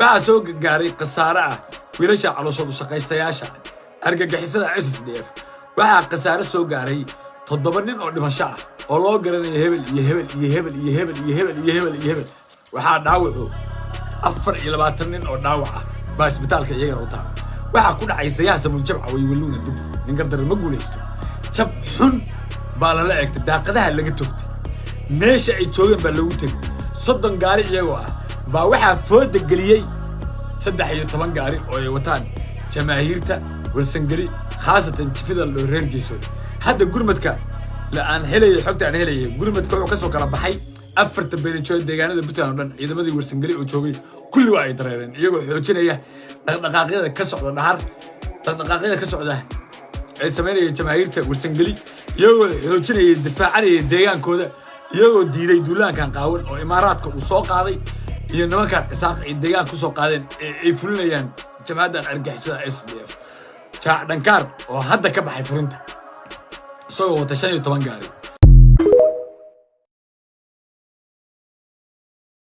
Waxaa soo gaaray khasaare ah wiilasha calooshoodu shaqaystayaasha ah, argagixisada SSDF. Waxaa khasaare soo gaaray 7 nin oo dhimasho ah oo loo garanayo hebel iyo hebel iyo hebel iyo hebel iyo hebel iyo hebel iyo hebel. Waxaa dhaawacu 24 nin oo dhaawac ah baa isbitaalka iyagana u taala. Waxaa ku dhacay sayahsamul jabca waywaluuna dub, nin gardare ma guulaysto. Jab xun baa lala eegtay, daaqadaha laga togtay, meesha ay joogeen baa loogu tegay. 30 gaari iyagoo ah baa waxaa fooda geliyey 13 gaari oo ay wataan jamaahiirta Warsangeli, khaasatan jifida la dhaho reer Geesood. Hadda gurmadka la aan helayay, xogta aan helayay, gurmadka wuxuu kasoo kala baxay afarta beelajood deegaanada Puntland oo dhan. Ciidamadii Warsangeli oo joogay kulli waa ay dareereen, iyagoo xoojinaya dhaqdhaqaaqyada ka socda Dhahar, dhaqdhaqaaqyada ka socda ay samaynaya jamaahiirta Warsangeli, iyagoo xoojinaya, difaacanaya deegaankooda, iyagoo diiday duulaankan qaawan oo Imaaraadka uu soo qaaday iyo nimankan Isaaq ay deegaan ku soo qaadeen ee ay fulinayaan jamaadan argixisada SDF. Jaac Dhankaar oo hadda ka baxay furinta isagoo wata 15 gaari.